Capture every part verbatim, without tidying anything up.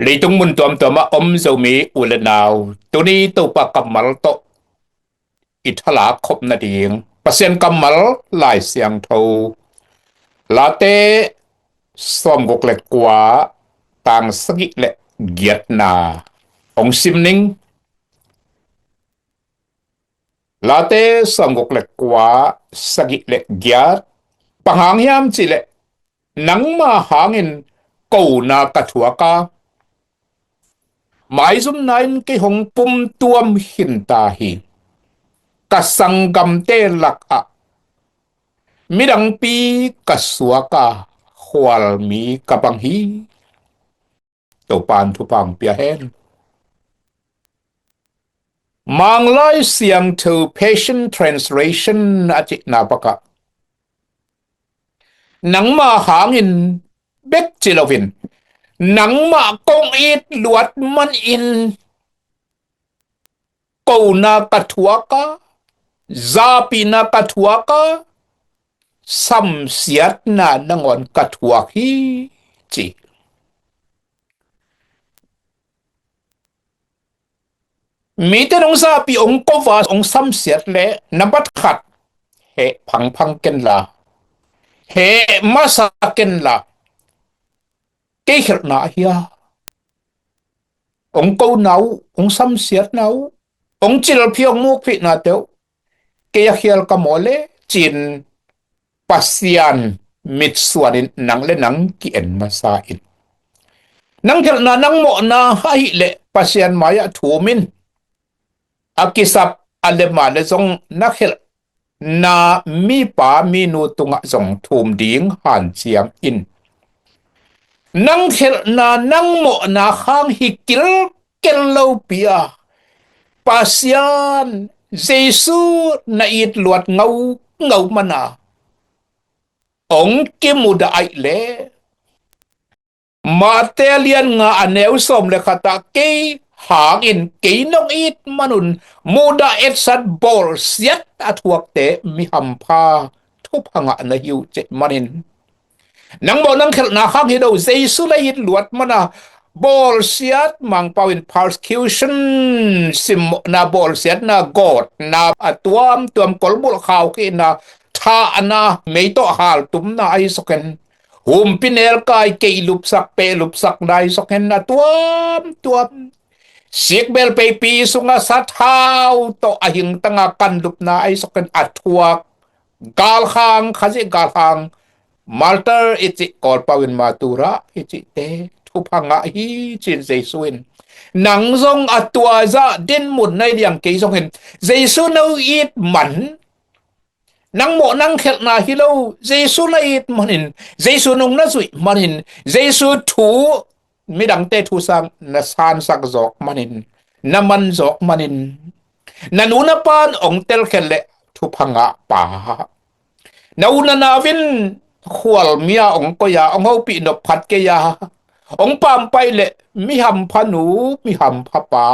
Leitung mun tuamtuam ah om Zomi u le nau, tuni Topa kammal tawh i thalak khop nading Pasian kammal Lai Siangtho Late sawmguk le kua, tang sagih le giatna hong sim ning. Late sawmguk le kua, sagih le giat. Bang hang hiam cih leh, nangma hangin kona ka thuak a, maizumna in kei hong pumtuam khin ta hi. Ka sanggamte lakah midangpi ka suak a, khualmi ka bang hi. Topa'n thupha hong pia hen. Manglai Siangtho Passion Translation a cihna bangah, nangma hangin bek ci loin, nangmah kong it luat manin kona ka thuak a, zampihna ka thuak a, samsiatna nangawn ka thuak hi, ci. Mite in hong zampih, hong ko a, hong samsiat leh, nambat khat, heh phangphang ken la, heh masa ken la, kei khelhna ahi a, hong kona uh, hong samsiatna uh, hong cilphih, hong mukphihnate uh kei a khial ka mawh leh, ci-in Pasian mitsuanin nang le nang ki-en masa in. Nang khelhna, nang mawhna ahih leh Pasian mai-ah thum in. A kisap a lem a leh zong na khelhna mipa minu tungah zong thum ding hanciam in. Nang khelhna, nang mawhna hang hi kilkel lopi a, Pasian, Jesu na it luat ngaungau man a, hong kimudah ahih leh, Mate lian nga a neu sawm le khat ah, kei hangin kei nong it man un, mudah, etsat, bawlsiat a thuakte mi hampha, thupha ngah na hi uh, cih manin. Nang mawh nang khelhna hang hi lo, Jesu na it luat man a, bawlsiat, Mangpau in persecution, simmawhna, bawlsiatna, gawtna, a tuamtuam, kolbulh khaukhihna, thahna, mei tawh haltumna ahi sawk hen. Humpinelkai, keih lupsak, peh lupsakna ahi sawk hen, a tuamtuam. Sikbel peipi sungah sathau tawh a hingtang a kan lupna ahi sawk hen, a thuak. Galkhang, Khazih galkhang, martyr i cih, Kawlpau in matura i cihte, thupha ngah hi, ci-in Jesu in. Nang zong a tua zah dinmun na hi liang, kei zong hin Jesu no it man, nang mawh nang khelhna hi lo, Jesu na it manin, Jesu nung na zuih manin, Jesu thu, midangte thu sang na sansak zawk manin, na man zawk manin, na nu na pa'n hong telkhial leh, thupha ngah pa. Na u na nau in khualmi-a hong koi a, hong hopih nop phat kei a, hong pampai leh mi hampha nu, mi hampha pa,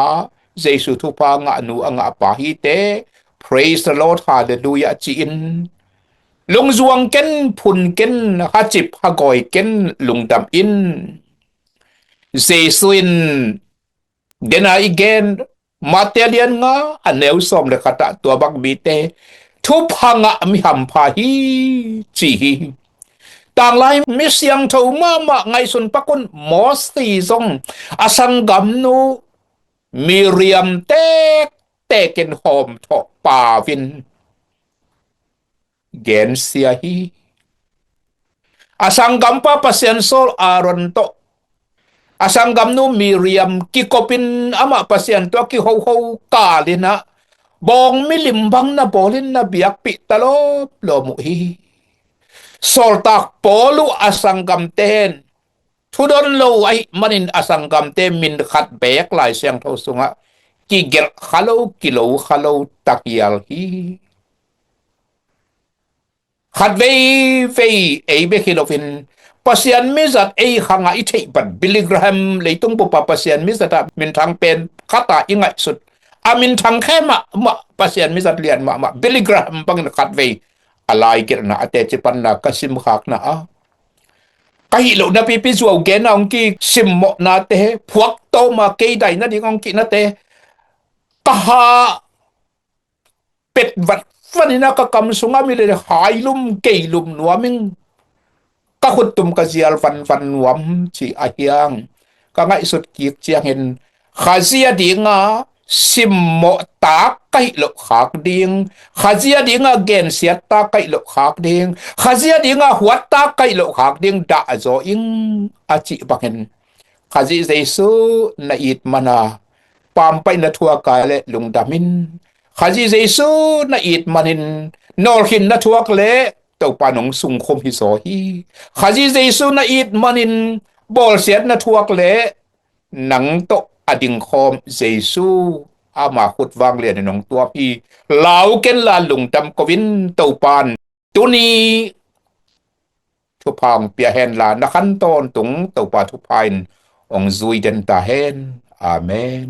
Jesu thupha ngah nu, a ngah pa hite, praise the Lord, hallelujah, ci-in lungzuang ken, phun ken, hacip hagawi ken, lungdam in. Jesu in, den a i gen, Mate lian nga a neu sawm le khat ah, tua bang mite thupha ngah mi hampha hi, ci hi. Tanglai mi siangtho mahmah ngaihsun pak un, Mosi zong a sanggamnu Miriam tektek in hawmthawh pau in gensia hi. A sanggampa Pasian sawl Aaron tawh a sanggamnu Miriam kikopin, amah Pasian tawh a kihoho kal in ah, bawng milim bang na bawl in na biakpih ta lawmlawm uh hi. Sawltak Paul uh a sanggamte hen thudon lo ahih manin, a sanggamte min khat beek Lai Siangtho sungah kigelh kha lo, kilo kha lo takial hi. Khat veivei ei bek hi loin, Pasian mizat ei khangah i theih bat, Billy Graham, leitung bup a Pasian mizat ah minthang pen khat a i ngaihsut, a minthang khe mahmah, Pasian mizat lian mahmah Billy Graham bangin khat vei a laigelhna, a teci panna ka simkhakna ah, ka hih loh napipi zuau gen a hong kik simmawhnate, phuak tawm a kei dai nading hong kihnate, ka ha pet vat vanin a ka kam sungah mi le hailum keilum nuam ing. Ka khuttum ka zial vanvan nuam ci a hiang ka ngaihsut kik ciangin, Khazih a dinga simmawh tak ka hih loh khak ding, Khazih a dinga gensiat tak ka hih loh khak ding, Khazih a dinga huat tak ka hih loh khak ding dah zaw ing, a cih bangin Khazih Jesu na it mana paampaih na thuak a le lungdam in. Khazih Jesu na it manin nawlkhin na thuak le Topa nong sungkhum hi zaw hi. Khazih Jesu na it manin bawlsiat na thuak le nang tawh a dingkhawm Jesu ama khut vanglian in hong tuam hi. Lau ken la lungdam ko in. Topan tuni thupha hong pia hen la, na khan tawntung Topa thupha in hong zui den ta hen. Amen.